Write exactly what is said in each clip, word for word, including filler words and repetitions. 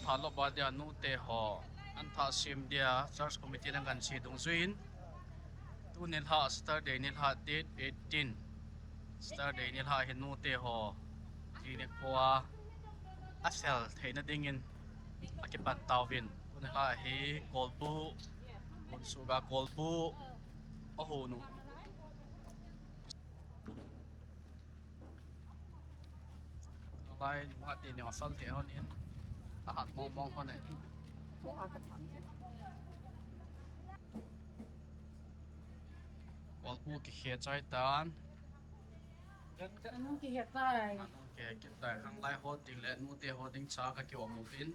Thah lop a dia nute ho, an thah sem dia church committee in ahin sei dungjuiyin, tuni nilhah Saturday nilhah date eighteen, Saturday nilhah hi nute ho, tuni nikhoa asel theina dingin akipan tauvin, tuni nilhah hi kolbu, Bonsuga kolbu ahon u. Alai, nunga teni asal te hon in. Ahat mong mong hon e. Kolbu kikhe chai tan. Anu kikhe chai. Anu kikhe chai. Khanglai ho ding le nute ho ding cha kakiom uvin.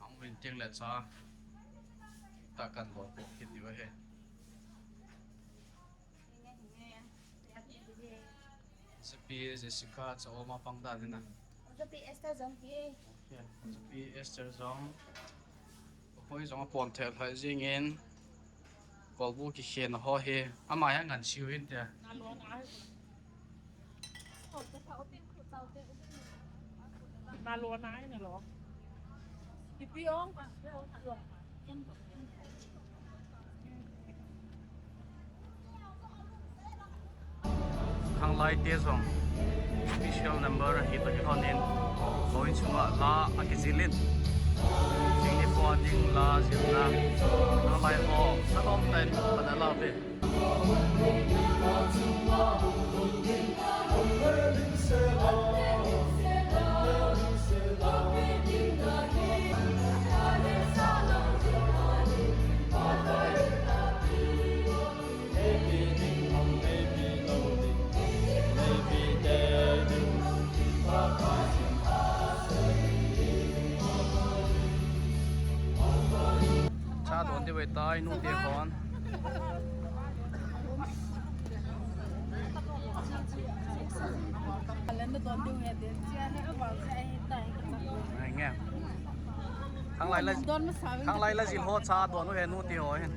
Ahung uvin teng le cha. Ta kan bol kit diu ahi. Japi Jessica cha oma pang dan hina. Japi Esther jong hi. Okay. Japi Esther jong. Hoi jong apon thei lhai jingin. Kolbu kikhen ho hi. Ama hi angan siu hin tia. Na lo na ai na lo. Kipi ong. Khanglai te jong special number hi to kihon in, hoi chunga la akijil in, jing nikho ding la jilna, khanglai ho, salom tain, pana la ve. Cha don diu ahitai, nute hon. Nge. Khanglai la, khanglai la jil ho cha don u ahi, nute ho hin.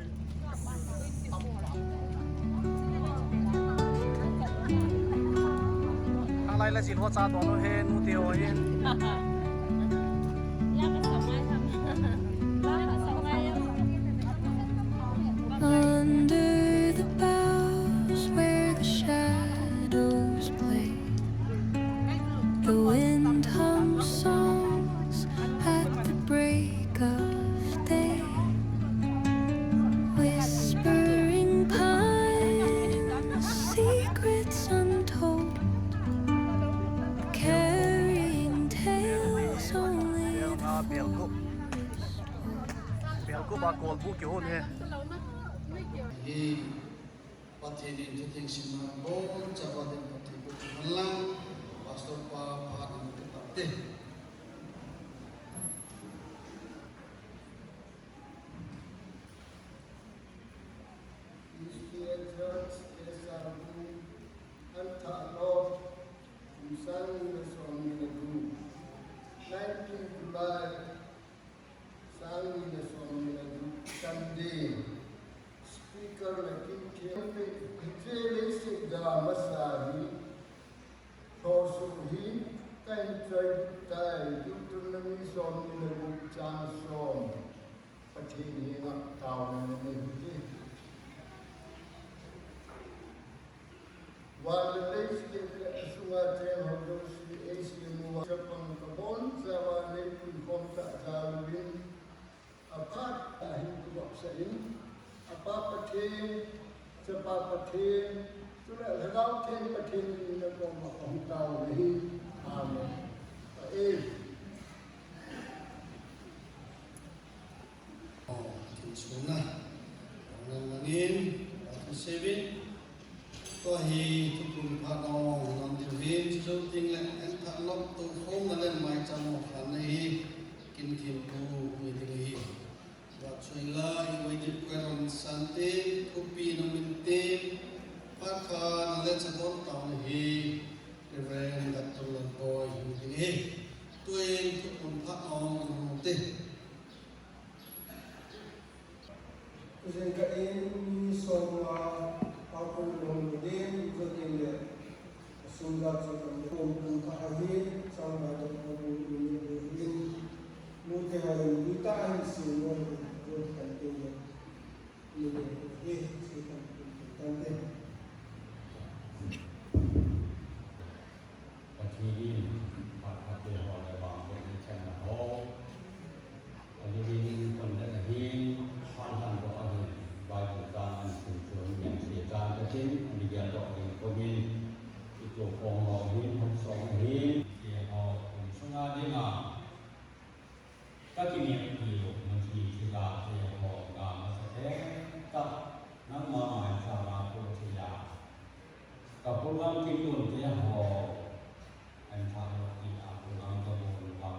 Khanglai la jil ho cha don u ahi, nute ho hin. Under the boughs where the shadows play, the wind hums songs at the break of day, whispering pines, secrets untold, carrying tales only the Belgup a kolbu kihon e. Hi Pathen in thutheng simna bonchauva ding Pathen in thutheng lang, Pastor pa, pa ding te pa te. Christian Church, K S R, an thah lop, kum sang ni le som ni le gup, nineteen July, sang ni le som ni le gup, Sunday. Speaker le kin khen te, hiche leiset ga masa hi, lhosoh hi, kahin choi tai, Deuteronomy som ni le gup chang som. Pathen henga taona nei u hite. Van le leiset le asunga cheng ho jouse eisem uva, chapang kabonchauva neipui khom tah jal uvin, aphat ahin kivopsah in, Apa Pathen, Chapa Pathen, chule Lhagao Theng Pathen min a koma kahung taona ahi. Amen. Amen. Aw, Pathen suna. Nang nangin, Pathen sevin. Tua hi thuphon phat a hung lam diu hin, chujou tengle, an thah lop toukhomna le maicham hung khanna hi, kin thempu hung hi ding ahi. Vahchoila, i Vaidip Kairon Sante, thupi na min te, phat khat na le chadon taona hi, Reverend Doctor Lalboi hung hi ding ahi. Tuin thuphon phat a hung lam te. Tujing kah in mi som nga, pa kum lom ni din, ijot in le, asum jat chu kan le, kum kum kah ahi, chang bai to kum kum ni le hin, mu Kakineppi u, muchi thilha te ho, ga masatah tah, nangma maicham a kathilha. Kaprogram kigon te ho, ahin thah lou tia program kabol uva,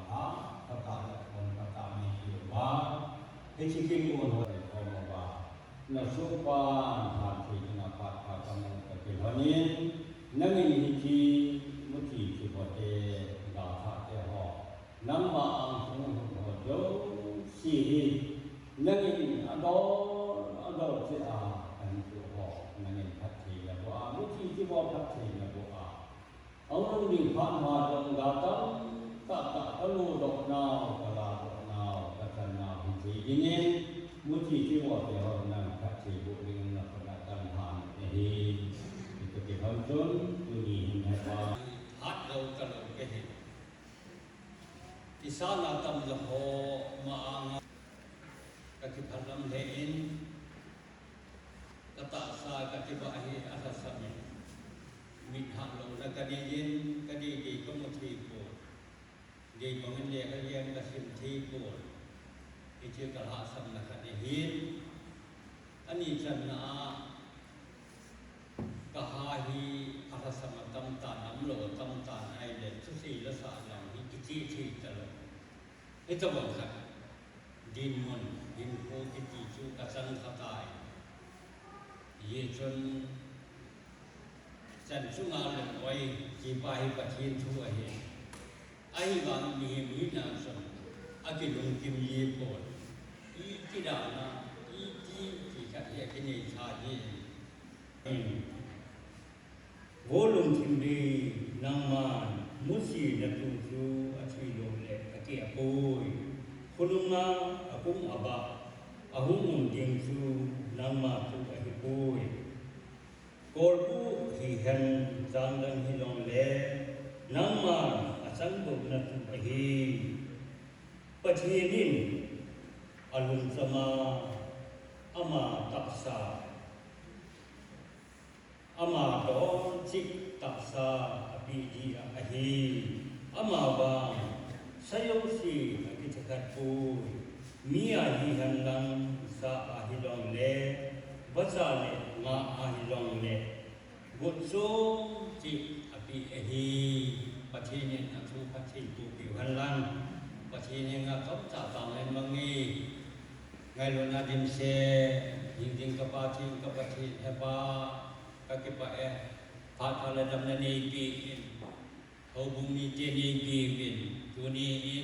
phatah le pon phatah neipe uva, hiche kigon ho le khom uva, nasohpa phatthei in aphat pha kamu kakilhonin, nangin hiche muchi chivo te, ga thah te ho, nangma ang sung hung ho jouse hi, nangin adol, adol cheh a, ahin toh ho, nangin phatthei naboh a, muchi chivo phatthei naboh a, ahung lhung ding phat ma jong ga tamtah tah kalodoh nau, kaladoh nau, kachan nau hithei dingin, muchi chivo te ho nangin phatthei boh dingin nakhut a kahin lhan ahi. Hiti kilhon chun, tuni hin hepa. Hat lou talou kahi. Isana tamjo ho ma anga kakiphalam lheh in, katahsa kakibah hi alhasam in, mit hah louna kanei in, kadei dei kamu thei pon, dei bangin lekha jem kasim thei pon, hiche kalhahsamna khat ahin, ani channa a, kaha hi alhasam atamtan, umlou atamtan ahile, thusei lasah jong hi kicheh thei talou. Hitobang khat, dinmun, hinkho kiti chu kachang kha tai. Hijeh chun, chan chunga lungoi, hiche pa hi Pathen thu ahi. Ahivangin mihem hina chun, akilungkim ji pon. Iti dan a, iti ti khat hi akinei tha ji. Vo lungthim bei, nangman muchi natu chu athi lou le akeh apoi. Khonunga akum abah, ahung um ding chu nangma thu ahipoi. Kolbu hihen, changdang hilong le, nangman achangboh natu ahi. Pathen in alungcham a, ama tahsa, ama doncheh tahsa apeh ji ahi. Amavang sa jouse akithakhat poi. Mi a hihen lang, sa a hilong le, vacha le nga a hilong le, got chom cheh apeh ahi. Pathen in athu phatthei boh peh u hen lang. Pathen henga chomcha tao hen mange. Ngailutna dimset, hing ding ka Pathen, ka Pathen, hepa, kakipah e. Phat pha le damna neipe in, houbung mite neipe uvin, tuni in